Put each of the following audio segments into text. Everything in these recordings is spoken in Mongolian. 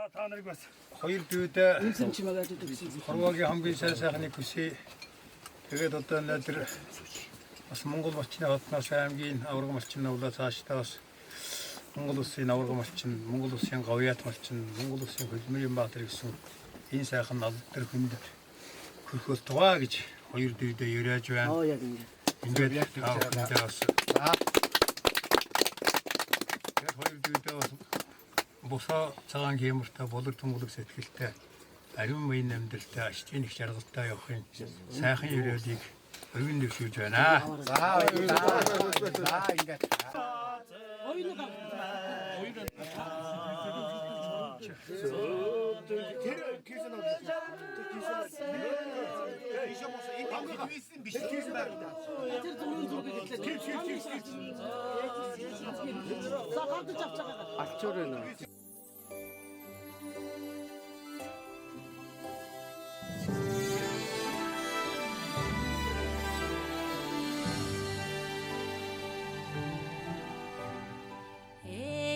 За, та нарыг бас Хоёр дүүдээ Үнсэн чимээг ажиж өгсөн. Хорвоогийн хамгийн сайн сайхныг хүсье. Тэгээд одоо өнөөдөр бас Монгол малчны хотноос аймгийн аварга малчин явлаа, цаашдаа бас Монгол улсын аварга малчин, Монгол улсын говьяат малчин, Монгол улсын хөдөлмөрийн баатар гэсэн энэ сайхан алдар хүндэт хүрэх болтугай гэж хоёр дүүдээ ерөөж байна. Аа, яг ингэ. Ингээд та бүхэндээ бас тэгээд хоёр дүүдээ бас бусаа цагаан геймертэй, болор тунгалаг сэтгэлтэй, ариун маян амьдралтай, ашигын их жаргалтай явахын сайхан ерөөлийг өргөн дэвшүүлж байна. За, баярлалаа. За, ингээд. Оюун гав. Тэр кийсэн уу? Тэр кийсэн. Кийсэн мос энэ кийсэн биш кийсэн байна. Тэр зүрх зургийг хэллээ. За, гавдаж авч байгаа. Алчуур байна.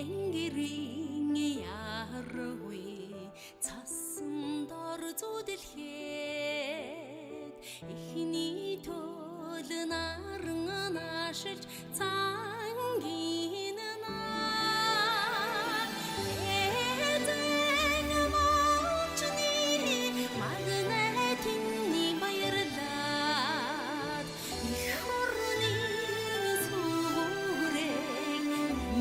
Энгэрийн ярвэ цасан дор зүдэлхэд эхний төл наран наашилж цангийн наа эзэн малчны магнатны баярлаад их орны сүрэг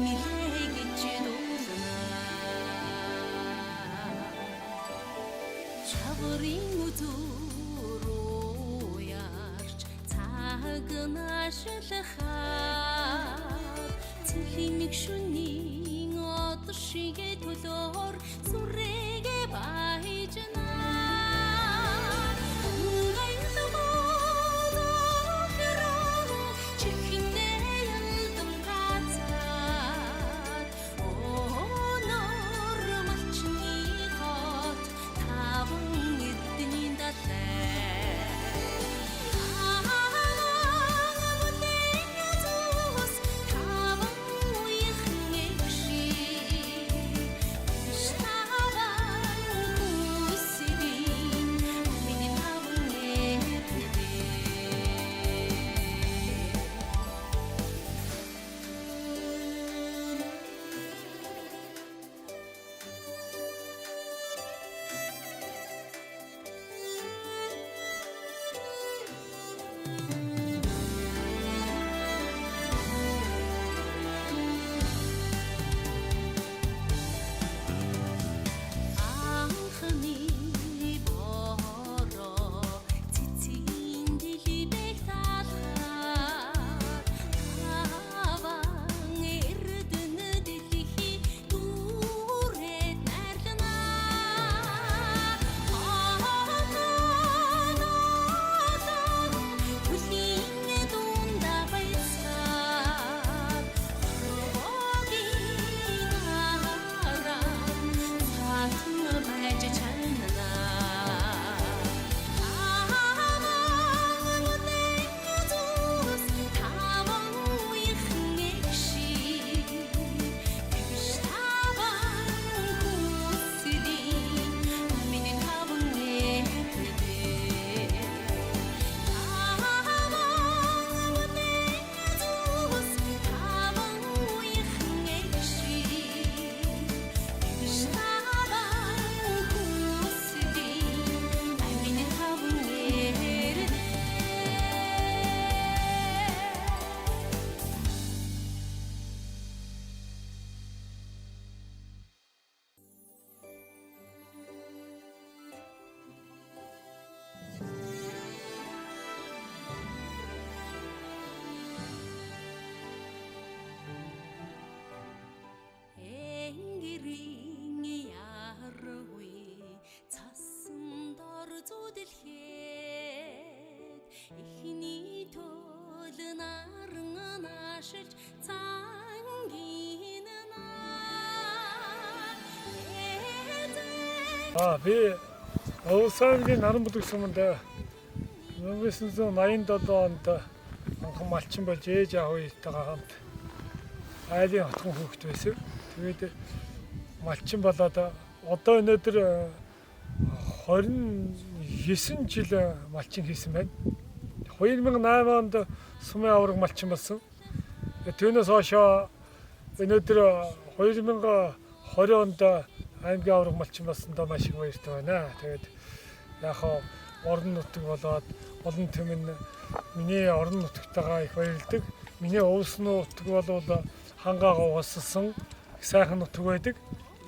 нилээгч дуулна. Чаврын үзүүр уярч цаг нашлахаар цэлмэг шөнийн од шигэ төлөөр сүрэгэ баяжна. Чихнээ ялдан газар өнөр малчны хот таван эдний далай. Таван үеийн эгшиг таван хүслийн миний таван эрдэнэ. Анхны бороо цэцгийн дэлбэг талхаар таван эрдэнэ дэлхий дүүрээд найрлана. Хүлийн дундаа баясгаад хорвогийн харан цаатан байж чанана. Таван үлэн зүс таван үеийн эгшиг тэгш таван хүслийн миний таван эрдэнэ. Таван үлэн зүс таван үеийн эгшиг тэгш таван хүслийн миний таван эрдэнэ. Энгэрийн ярвэ цасан дор зүдэлхэд эхний төл наран наашилж цангийн наа эзэн Аа, би Улс аймгийн Наранбулаг суманд 1987 онд анхан малчин болж ээж аав хоёртойгоо хамт айлын хотхон хүүхэд байсан. Тэгээд малчин болоод Одоо өнөөдөр 29 жил малчин хийсэн байна. 2008 онд сумын аварга малчин болсон. Түүнээс хойшоо өнөөдөр 2020 онд аймгийн аварга малчин болсондоо маш их баяртай байна. Тэгээд яг хаа орон нутаг болоод олон түмэн миний орон нутагтайгаа их баярлдаг. Миний өвс нутаг бол хангаа угссан их сайхан нутаг байдаг.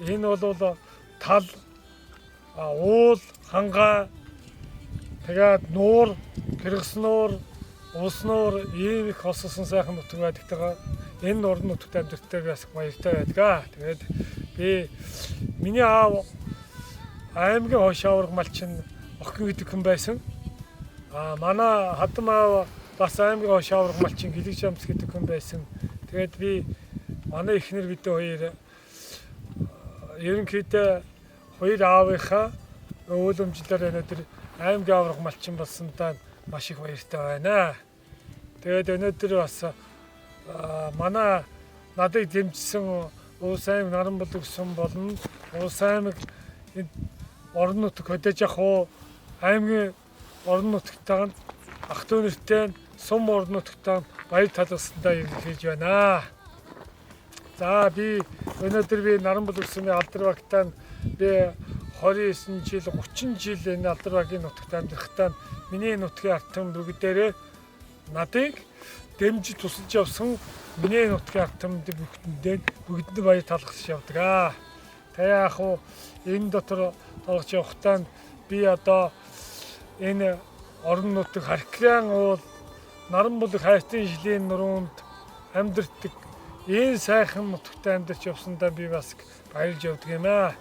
Энэ бол тал, уул, хангаа, тэгээд нуур, кыргыз нуур, улс нуур ийм их хосолсон сайхан нутаг байдагтайгаа энэ орон нутагт амьдартай би бас баяртай байдаг. Тэгээд би миний аав аймгийн хойш аварга малчин Охин гэдэг хүн байсан. А манай хадам аав бас аймгийн хойш аварга малчин Гэлэг Жамс гэдэг хүн байсан. Тэгээд би манай эхнэр бид хоёр ерөнхийдөө хоёр аавынхаа өвөлөмжлөөр өнөөдөр аймгийн аварга малчин болсондоо маш их баяртай байна. Тэгээд өнөөдөр бас манай надыг дэмжсэн Улс аймаг Наранбулаг сум болон Улс аймаг энэ орон нутаг Хөдөөжих аймгийн орон нутагтаа ах дүү нартай сум орон нутагтаа баяр талархсандаа хэлж байна. За би өнөөдөр би Наранбулаг сумын алдар багтаа би 29 жил 30 жил энэ алдар багийн нутагт амьдрахдаа миний нутгийн ард түмэн бүгдээрээ надыг дэмжиж тусалж явсан миний нутгийн ард түмэнд бүгдэндээ бүгдэнд баяр талархаж явдаг аа. Тэгээ яг хуу энэ дотор толгож явахдаа би одоо энэ орон нутаг Харкиран уул Наранбулаг хайртын жилийн нуруунд амьдардаг энэ сайхан нутагт амьдарч явсандаа би бас баярлж явдаг юм аа.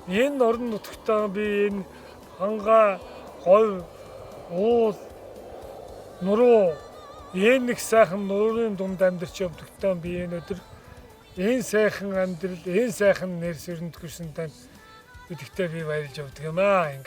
Энэ орон нутагтаа би энэ хангаа говь уул нуруу энэ нэг сайхан нуурын дунд амьдарч явдагтаа би энэ өдөр энэ сайхан амьдрал, энэ сайхан нэр сөрөнд хүрсэнтэй гэдэгтээ би баярлж явдаг юм аа.